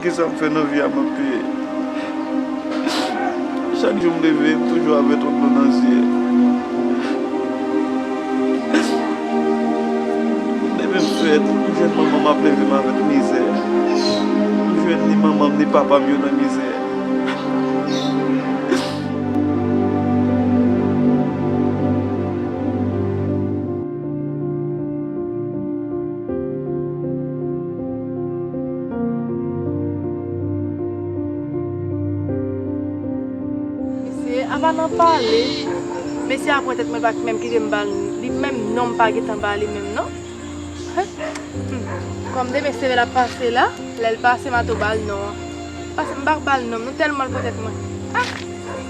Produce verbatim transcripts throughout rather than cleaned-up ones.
Kisa m fè nan vi a m ap peye? Chak jou m leve, m toujou avèk yon dlo nan zye. M leve m swèt, m jwenn manman m ap leve m avèk mizè. M jwenn ni manman m ni papa m yo nan mizè. Mesye, apa nan pale. Mesye a pran tèt mwen, pa menm kite m ba l, li menm non m pa gentan ba li menm non. Kòm demen se lè l ap pase la, lè l pase m a tou ba l non an. Pase m pa ba l non, nou tèlman l pran tèt mwen. Ah!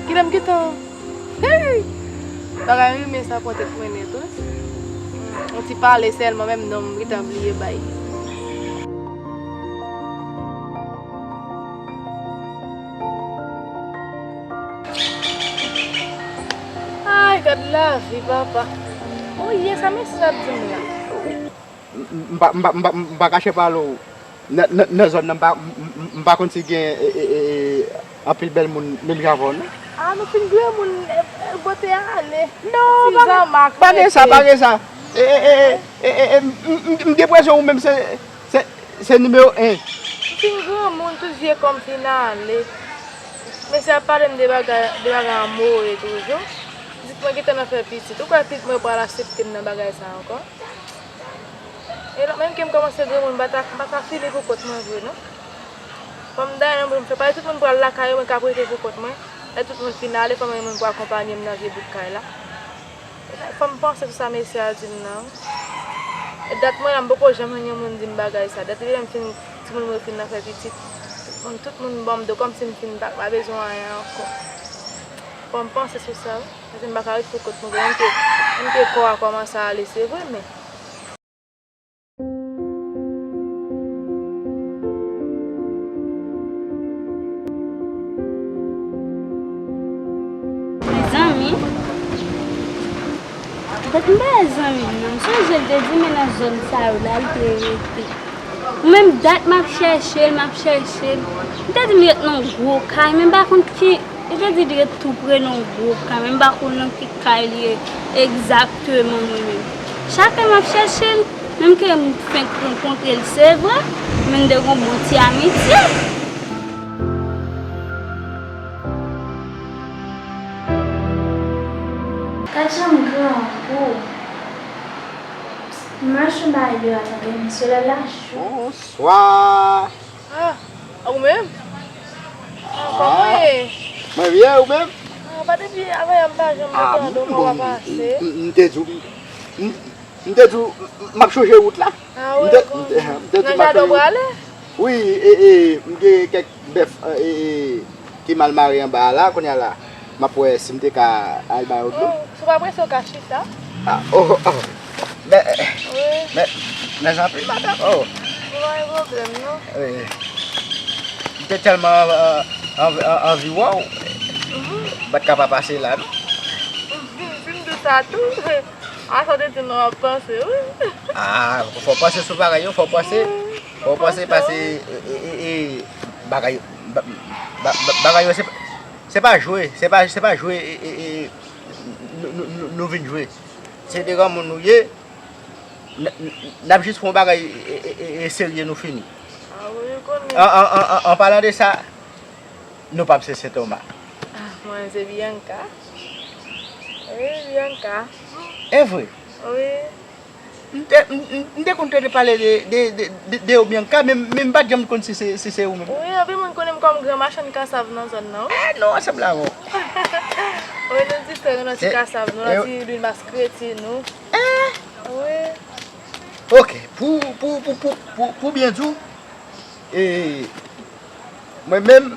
Kilè m gentan. Hey! Bagay renmen sa pran tèt mwen nèt wi. Yon ti pale sèlman, menm non m gentan bliye bay. Ay, gad lavi, papa. Ou ye, sa mesye sa ap di m la? M pa, m pa, m pa, m pa kache pale w. Nan, nan, nan zòn nan, m pa, m, m, m pa konn si gen e, e, e, e, anpil bèl moun menm jan avè w, non. Ah, nou fin granmoun, e, e, bote a ale. Non, pa gen sa, pa gen sa. E, e, e, e, e, e, m, m, m, m gen enpresyon ou menm se, se, se nimewo en. M fin granmoun, tout vye kò m fin ale. Mesye ap pale m de bagay, de bagay anmore toujou. Di mwen gentan nan fè pitit. Ou kwè pitit mwen pral aksepte m nan bagay sa ankò? E lòt menm ke m kòmanse granmoun, m pa ta, m pa ta fini pou kont mwen vre non. Fò m dayè nan mwen, m fè pale tout moun pral lakay yo, mwen k ap rete pou kont mwen. Lè tout moun fin ale, fò mwen menm pou akonpanye m nan vye bout kay la. Fò m panse sou sa mesye a di m nan. E dat mwen la, m poko janm jwenn yon moun di m bagay sa. Dat depi lè m fin, timoun mwen fin nan fè pitit, tout moun, tout moun ban m do kòmsi m fin pa, pa bezwen anyen ankò. Fò m panse sou sa wi. Paske m pa ka ret pou kont mwen vre, menm ke, menm ke kò a kòmanse ale, se vre, men. Zanmi, fèt m pa wè zanmi m nan. M sonje l te di men nan zòn sa yo la, l te rete. Ou menm dat m ap chèche l, m ap chèche l. M te di m ret nan yon gwo kay, men m pa konn ki, li te di li ret tou pre nan yon gwo kay, men m pa konn nan ki kay li ye egzakteman mwen menm. Chak lè m ap chèche l, menm ke m fenk rankontre l, se vre, men n te gon bon ti amitye. Gad jan m grangou. M mache bay deyò a tande, men solèy la cho. Bonswa. Ah, ou menm? Ah, kòman w ye? Mwen byen, ou menm? Ah, pa depi avanyè m pa janm tande w, m pa pase. M te di w, m, m te di w, m ap chonje wout la. Ah, wi, m te di w m ap chonje wout. Nan jaden w prale? Wi, e, e, m gen kèk bèf, e, e, ki mal mare anba a la, kounye a la. M ap wè si m te ka al ba yo dlo. Oh, si w pa prese, w ka chita. Ah, oh, oh. Men, men, mèsi anpil, madanm. Oh. Ou pa gen pwoblèm, non. Wi. M te tèlman anvi, anvi, anvi wè w. M pa t ka pa pase la, non. Si m di w sa tou, a sa w te di m nan, w ap panse, wi. Ah, fò w panse sou bagay yo, fò w panse, fò w panse, pase, e, e, e, e, bagay, ba, ba, ba, bagay yo, se, se pa jwe, se pa, se pa jwe, e, e, e, nou, nou, nou, nou vin jwe. Se de granmoun nou ye, n, n, n ap jis fè yon bagay, e, e, e, e, serye, nou fini. Ah wi, ou konnen. An, an, an, an, an palan de sa, nou pa p se Sen Toma. Ah, mwen se Bianca. Wi, Bianca. E vre? Wi. M te, m, m, m te konn tande pale de, de, de, de, de ou Bianca, men, men m pa t janm konn si se, si se ou menm. Wi, anpil moun konnen m kòm gran machann kasav nan zòn nan, wi. Eh, non, ansanm la, bon. Wi, nou diferan nan ti kasav nou, nan ti lwil mas kreti nou. Eh? Wi. Ok, pou, pou, pou, pou, pou, pou byen di w, e, mwen menm,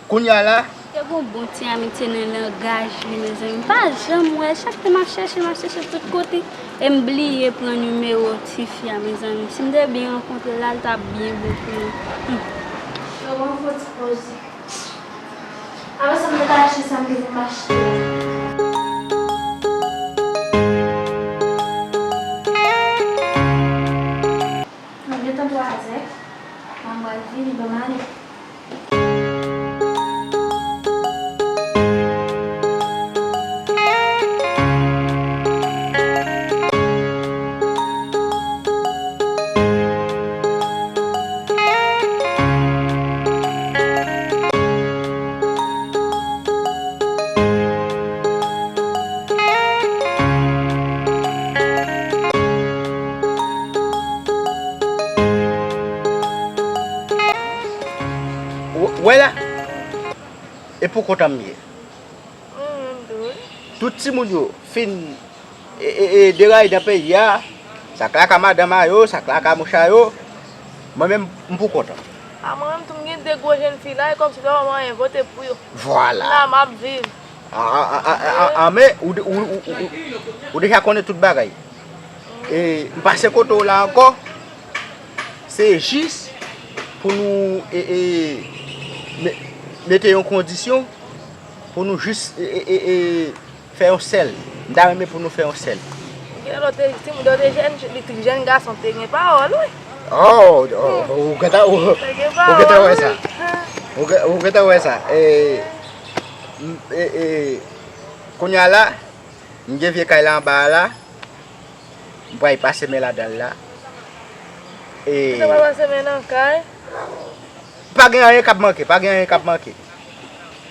kounye a la. Te gon bon ti amitye nan langaj li, mezanmi. M pa janm wè, chak tan m ap chèche, m ap chèche tout kote, e m bliye pran nimewo tifi a, mezanmi. Si m te byen rankontre l la, l t ap byen bon pou nou. Hmm. Yo, bon, fò ti poze. Apre sa, m te ka achte sa m te vin achte. Nan gentan twazè, manman pral vini ban m ale W- Wè la, e pou kontan m ye. Mwen menm tou, wi. Tout timoun yo fin e, e, e, deraye nan peyi a. Sa k laka madanm a yo, sa k laka mouch a yo. Mwen menm, m pou kontan. A, mwen menm tou, m gen de gwo jèn fi la, e kòmsi pa ban mwen anyen vote pou yo. Vwala. La, m ap viv. A, a, a, a, a, a, men, ou, de- ou, ou, ou, ou deja konnen tout bagay. E, m pase kote w la ankò, se jis pou nou e, e, me- mete yon kondisyon pou nou jis e, e, e, e, fè yon sèl. M ta renmen pou nou fè yon sèl. Gen lòt te- timoun yo te jèn, li te jèn gason, te gen pawòl, wi. Oh, oh, ou gentan ou, Te gen ou gentan pawòl, wè sa. Wi. Ou gen- ou gentan wè sa. E, m- e, e, kounye a la, m gen vye kay la anba a la. M pral pase men ladan l la. E Ou te pral pase men nan kay? Pa gen anyen k ap manke, pa gen anyen k ap manke.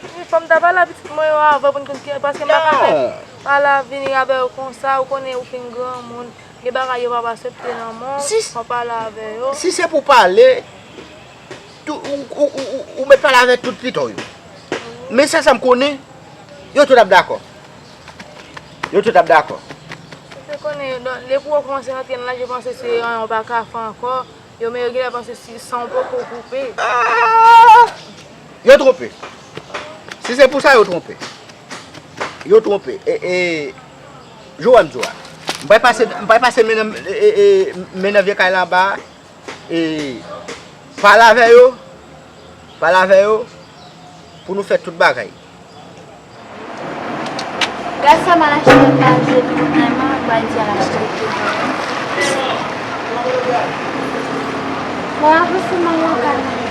Wi, fò m ta pale a pitit mwen yo avan pou n konn ki, paske m pa ka fè Non. pale a vini avè yo konsa, ou konnen ou fin granmoun, gen bagay yo p ap aksepte nan men w, Si fò w pale avè yo. Si se pou pale, tou- ou, ou, ou, ou, ou mèt pale avè tout pito yo. Men sèl sa m konnen, yo tout ap dakò. Yo tout ap dakò. Ou te konnen, lè pou yo kòmanse rantre nan laj, yo panse se anyen w pa ka fè ankò. Yo menm yo genlè panse si san w poko koupe. Ah! Yo twonpe. Si se pou sa, yo twonpe. Yo twonpe. E, e, jan w wè m di w a. M pral pase, m pral pase men nan, e, e, e, men nan vye kay la anba a. E, pale avè yo. Pale avè yo. Pou nou fè tout bagay. Gad sa m al achte nan je pou mwen, mwen pral di al achte tou. Bon, avanse m al lakay mwen.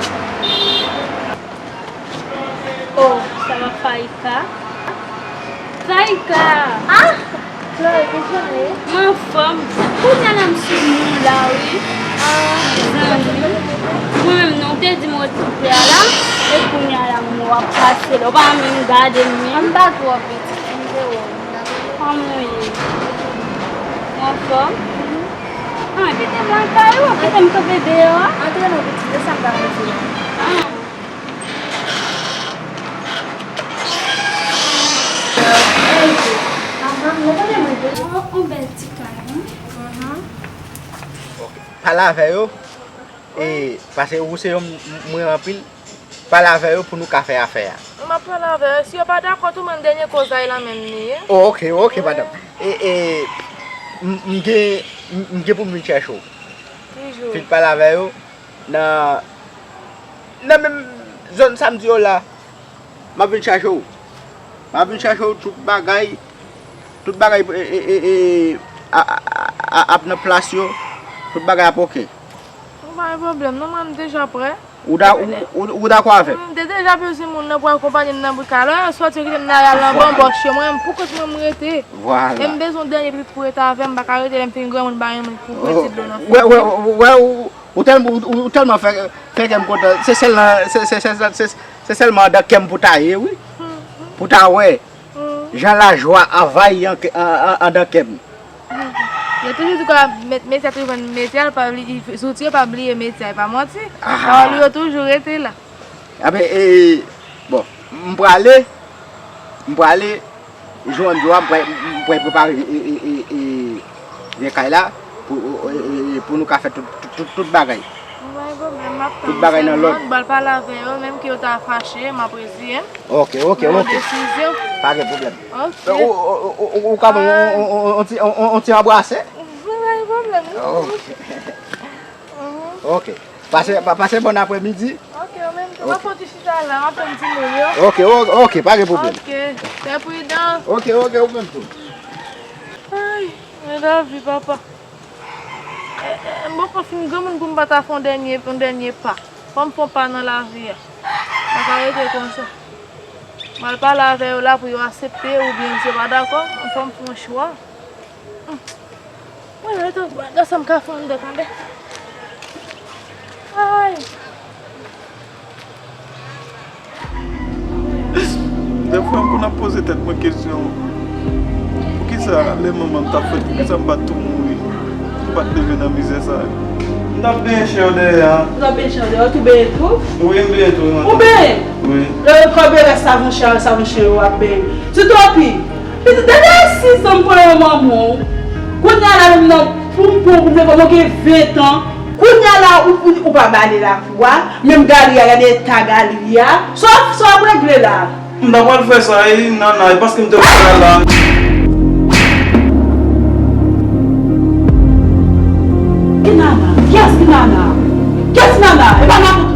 Oh, sa pa Faika? Faika! Ah! Chloé, kijan w ye? Mwen anfòm. Kounye a la m sou moun la, wi. Ah, zanmi. Mwen menm non, ou te di m ret kote a la. E kounye a la m wè w ap pase la. Ou pa menm gade m menm. An m pa twò pitit, m te wè w. Kòman w ye? Ou anfòm? Mhm. Ah, kite m lakay ou, kite m kanpe deyò a. Antre non pitit, se sa m ta vle di la. Ah. Yon bèl ti kay, wi. Pale avè yo. E, paske ou se yon m- m- mwen anpil. Pale avè yo pou nou ka fè afè a. M ap pale avè yo. Si yo pa dakò tou, men dènye koz la, e nan men m li ye. Oh, ok, ok, madanm. E, e, m- m gen, m- m gen pou m vin chèche w. Ki jou? Fin pale avè yo. Nan, nan menm zòn sa m di yo la, m ap vin chache w. M ap vin chache w, tout bagay, tout bagay, e, e, e, e, a, a, a, a, ap nan plas yo, tout bagay ap oke. Ou pa gen pwoblèm, non, mwen, m deja prè. Ou da- ou, ou, ou dakò avè m? M te deja bezwen moun nan pou akonpanye m nan bout kay la. Lè yo sòti, yo kite m nan riyal nan banbòch yo. Mwen, m pou kont mwen, m rete. Vwala. E m bezwen yon dènye pitit pou rete avè m, m pa ka rete lè m fin granmoun, m pa gen moun pou bwè ti dlo nan figi. Wè, wè, wè, ou, Ou tèlman, ou, ou tèlman fè, fè kè m kontan. Se sèl nan, se, se, se, se, se, se sèlman andan kè m pou ta ye, wi. Pou ta wè jan lajwa anvayi an, an, an, andan kè m. Yo toujou di kwa met, metye a toujou jwenn metye a, l pa bliye, zouti yo pa bliye metye a, e pa manti. Pawòl yo toujou rete la. Aben, e, bon, m prale, m prale, Jou an jou a, m pral, m pral prepare, e, e, e, e, vye kay la pou, e, e, e, pou nou ka fè tout, tout, tout, tout bagay. Mwen, bon, men m ap tann. Tout bagay nan lòd. M pral pale avè yo, menm ke yo ta fache, m ap reziye m. Ok, ok, ok. Mwen desizyon. Pa gen pwoblèm. Ok. Ou, ou, ou, ou, ou ka ban m yon, yon, yon, yon ti, yon, yon, yon ti anbrase? Mwen, pa gen pwoblèm. Ok. Mhm. Ok. Pase, pa- pase bòn aprèmidi. Ok, ou menm tou. Ok. M ap fè yon ti chita la, m ap tann timoun yo. Ok, o- ok, pa gen pwoblèm. Ok, fè pridan. Ok, ok, ou menm tou. Ay, men lavi, papa. E, e, m poko fin granmoun pou m pa ta fè yon dènye, yon dènye pa. Fò m fè yon pa nan lavi a. M pa ka rete konsa. M al pale avè yo la pou yo aksepte oubyen si yo pa dakò, fò m fè yon chwa. Mwen, mwen, mwen, gade sa m ka fè anndan, tande. Ay! Dèfwa, m konn ap poze tèt mwen kesyon, poukisa lè manman m t ap fèt, poukisa m pa t tou mouri? M pa t leve nan mizè sa yo. M t ap benyen chen yo dèyè a. Ou t ap benyen chen yo dèyè, ou tou benyen tou? Wi, m benyen tou, wi, matant. Ou benyen? Wi. Lè yo kòbe rès savon chen, savon chen yo ap benyen. Ti topi, pitit, depi sis an m pran yon manman w. Kounye a la menm nan, pou m, pou m, pou m, kòman gen ven tan. Kounye a la, ou, ou, ou pa bale lakou a. Menm galri a, gade eta galri a. Sa w, sa w ap regle la? M ta pral fè sa, e, Nana, e paske m te wè sa la. Ki Nana? Kiyès ki Nana? Kiyès Nana? E pa Nana.